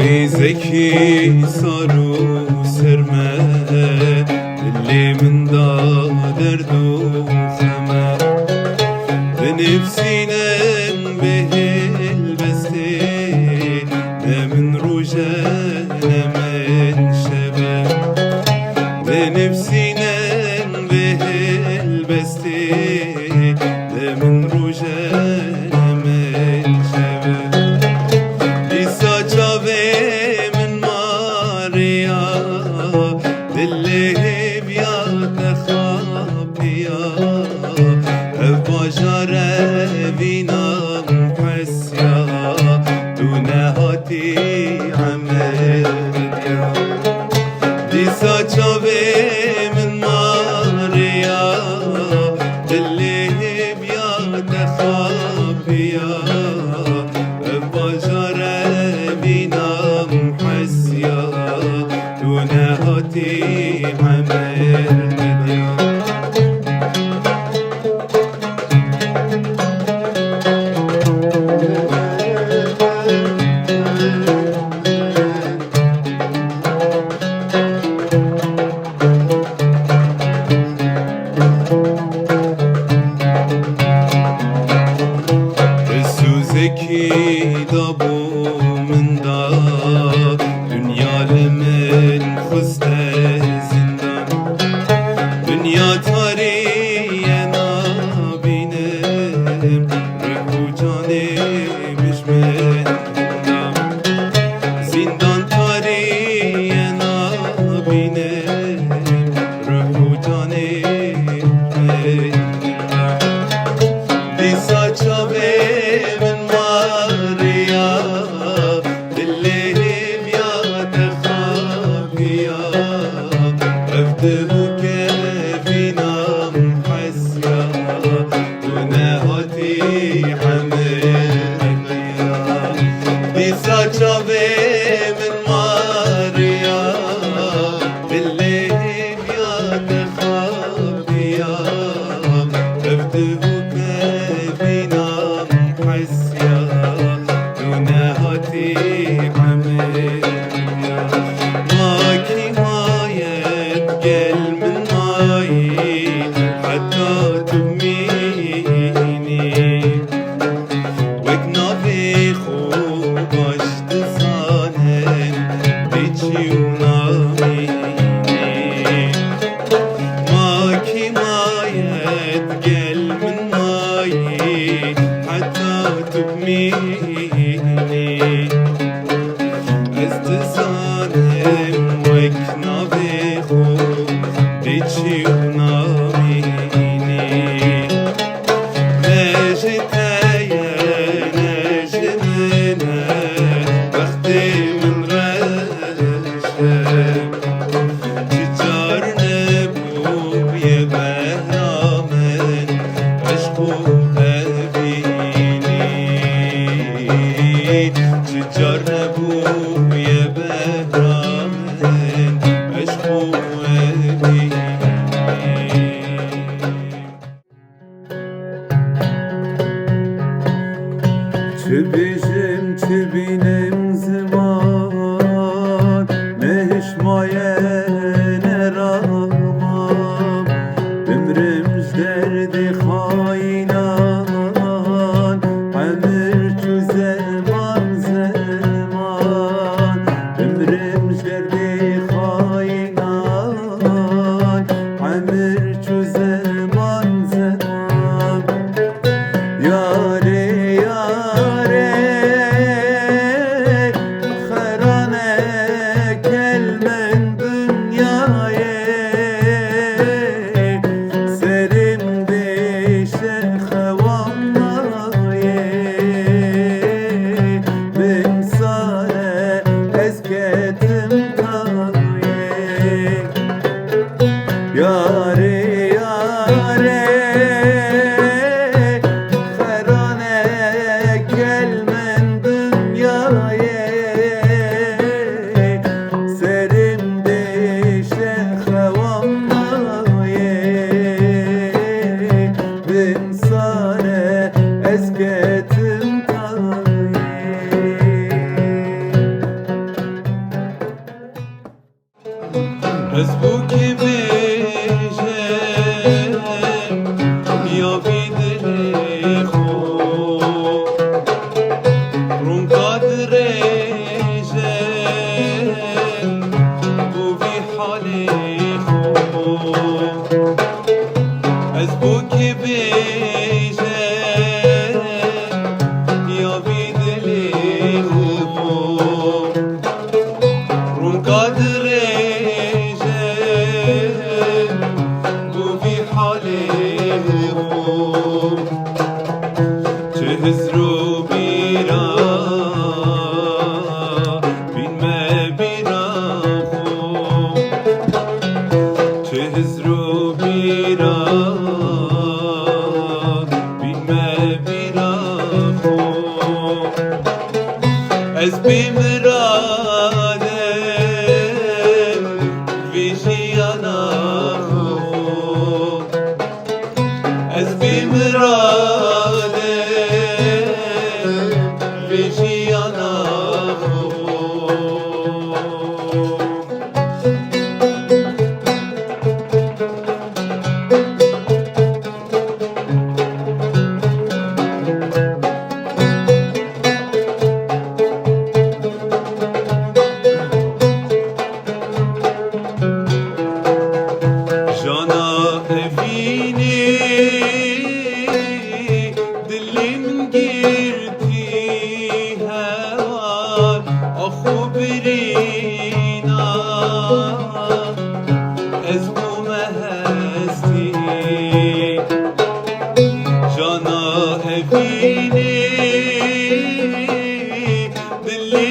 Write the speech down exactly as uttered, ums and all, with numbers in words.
Zekî sar û serme, dilê min da derd û xeme. Di nifsînin bi helbestê, ne min roj e, ne min şev e. Di nifsînin bi helbestê, ne min roj e, ne min şev e. Dîsa çavê min mariya, dilê hêviya te xapiya. Ev bajar evîna min hesiya, tu nehatî emir diya. Dîsa çavê min mariya, dilê hêviya te xapiya. Ev bajar evîna min hesiya, tu nehatî emir diya. Suzekî da bo min da, dinya li min xiste zindan. Dinya tarî ye nabînim, ruh û canê min ji min da. Zindan tarî ye nabînim, ruh û canê min da. Dîsa çavê min mariya, dilê hêviya te xapiya. Ev div û kevîna min hesiya, tu nehatî emir diya. Dîsa çavê min mariya, dilê hêviya te xapiya. Ev div û kevîna min hesiya, tu nehatî emir diya. Ma kî maye digel min mayî, heta tu bimînî. Wek navê xwe baş dizanin, bê çi û namînî. Ma kî maye digel min mayî, heta tu bimînî. Ez dizanim wek navê xwe, bê çi û namînî. Ne ji te ye, ne ji min e, bextê min reş e. Çi car nebûye behra min, eşq û evînî. Çi car nebûye behra min, eşq û evînî. Çi bêjim, çi bînim ziman, ne hişmaye, ne raman. Bimrim ji derdê xayînan, emir çû zeman zeman. Bimrim ji derdê xayînan, emir çû zeman zeman. Yarê, yarê, Ez bê mirad im vê jiyana xwe. Ez bê mirad im vê jiyana xwe. Jana evînê dilê min girtî hewa, axo birîna ez bûme hestî. Jana evînê dilê